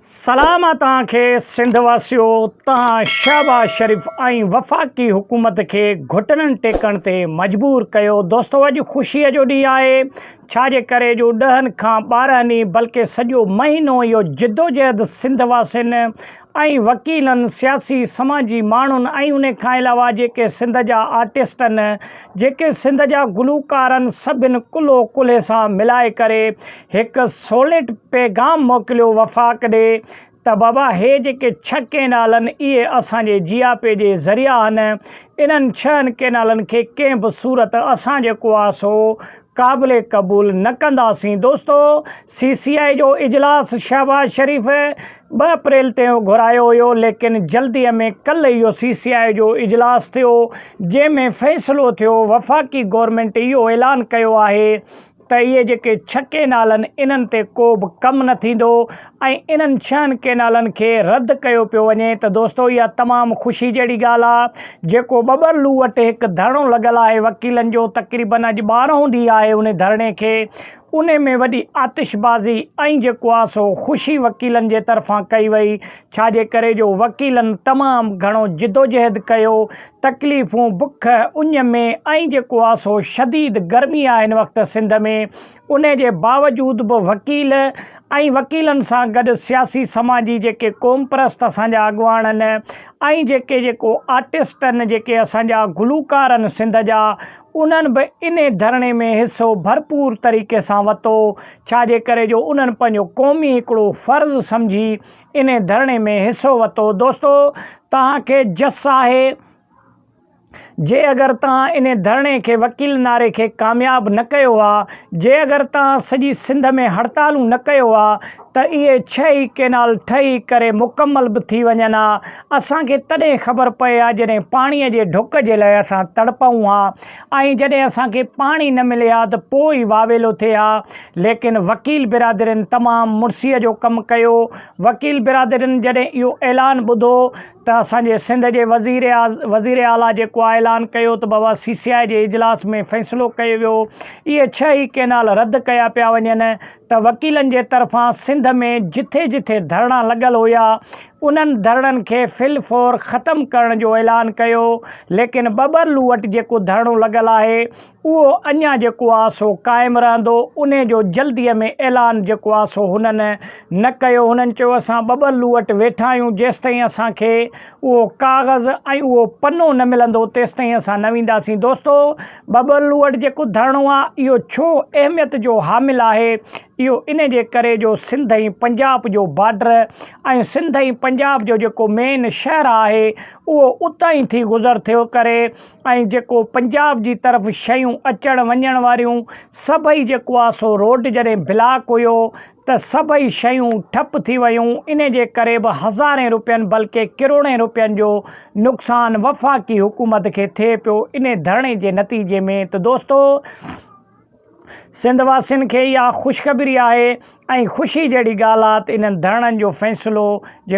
سلام آ توهان کي سنڌ واسيو توهان شهباز شريف ۽ وفاقي حڪومت کي گهٽنن ٽيڪڻ تي مجبور ڪيو دوستو اڄ خوشي جو ڏينهن آهي ڇا جي ڪري جو ڏهن کان 12 ڏينهن بلڪه سڄو مهينو اهو جدوجهد سنڌ واسين ۽ وڪيلن سياسي سماجي ماڻهن ۽ ان کان علاوه جيڪي سنڌ جا آرٽسٽن جيڪي سنڌ جا گلوڪارن سڀن ڪلهو ڪلهي سان ملائي ڪري هڪ سولٽ پيغام موڪليو وفاق ڏي ته بابا هي جيڪي ڇهه ڪئنالن اهي اسان جي جياپي جي ذريعا آهن انهن ڇهن ڪئنالن کي ڪنهن به صورت اسان جيڪو آهي سو قابل قبول نه ڪنداسين دوستو سي سي آء جو اجلاس شهباز شريف 2 اپريل تي گهرايو هيو ليڪن جلدي ۾ ڪلهه اهو سي سي آء جو اجلاس ٿيو جنهن ۾ فيصلو ٿيو وفاقي گورنمينٽ اهو اعلان ڪيو آهي ته اهي جيڪي ڇهه ڪئنالن انهن تي ڪو به ڪم نه ٿيندو ۽ انهن ڇهن ڪئنالن کي رد ڪيو پيو وڃي ته دوستو اها تمام خوشي جهڙي ڳالهه آ جيڪو ٻٻرلو وٽ هڪ ڌرڻو لڳل آهي وڪيلن جو تقريبن اڄ ٻارهون ڏينهن آهي ان ڌرڻي کي ان ۾ وڏي آتشبازي ۽ جيڪو آ سو خوشي وڪيلن جي طرفان ڪئي وئي ڇا جي ڪري جو وڪيلن تمام گهڻو جدوجهد ڪيو تڪليفون، بک، اڃ ۾ ۽ جيڪو آ سو شديد گرمي آ هن وقت سنڌ ۾ انهي جي باوجود به وڪيل ۽ وڪيلن سان گڏ سياسي سماجي جيڪي قومپرست اسان جا اڳواڻ آهن ۽ جيڪي جيڪو آرٽسٽ آهن جيڪي اسان جا گلوڪار آهن سنڌ جا انهن به انهي ڌرڻي ۾ حصو ڀرپور طريقي سان وتو ڇا جي ڪري جو انهن پنهنجو قومي هڪڙو فرض سمجهي انهي ڌرڻي ۾ حصو وتو دوستو توهان کي جس آهي جي اگر توهان انهي ڌرڻي کي وڪيل نعري کي ڪامياب نه ڪيو ها جي اگر توهان سڄي سنڌ ۾ هڙتالون نه ڪيو ها ته اهي ڇهه ئي ڪينال ٺهي ڪري مڪمل به ٿي وڃن ها اسان کي تڏهن خبر پئي ها جڏهن پاڻي جي ڍڪ جي لاء اسان تڙپون ها ۽ جڏهن اسان کي پاڻي نه ملي ها ته پوء ئي واويلو ٿئي ها ليڪن وڪيل برادرين تمام مڙسيء جو ڪم ڪيو. وڪيل برادرين جڏهن اهو اعلان ٻڌو ته اسان جي سنڌ جي وزير وزير اعليٰ جيڪو آ اعلان ڪيو ته بابا سي سي آء جي اجلاس ۾ فيصلو ڪيو ويو اهي ڇهه ئي ڪينال رد ڪيا پيا وڃن ته وڪيلن جي طرفان سنڌ ۾ جٿي جٿي ڌرڻا لڳل هيا انهن ڌرڻن کي في الفور ختم ڪرڻ جو اعلان ڪيو ليڪن ٻٻرلو وٽ جيڪو ڌرڻو لڳل آهي اهو اڃا جيڪو آ سو قائم رهندو، انهي جو جلديء ۾ اعلان جيڪو آ سو هنن نه ڪيو، هنن چيو اسان ٻٻرلو وٽ ويٺا آهيون جيستائين اسان کي اهو ڪاغذ ۽ اهو پنو نه ملندو تيستائين اسان نه وينداسين. دوستو ٻٻرلو وٽ جيڪو ڌرڻو آ اهو ڇو اهميت جو حامل آهي اهو انهي جي ڪري جو سنڌ ۽ پنجاب جو بارڊر ۽ سنڌ ۽ پنجاب جو جيڪو مين شهر آهي اهو اتان ئي ٿي گذر ٿيو ڪري ۽ جيڪو پنجاب جي طرف شيون اچڻ وڃڻ واريون سڀئي جيڪو آ سو روڊ جڏهن بلاڪ هيو ته سڀئي شيون ٺپ ٿي ويون انهي جي ڪري به هزارين روپين بلڪه ڪروڙين روپين جو نقصان وفاقي حڪومت کي ٿئي پيو انهي ڌرڻي جي نتيجي ۾ ته دوستو سنڌ واسين کي اها خوشخبري آهي ۽ خوشي جهڙي ڳالهه آ ته انهن ڌرڻن جو فيصلو جيڪو.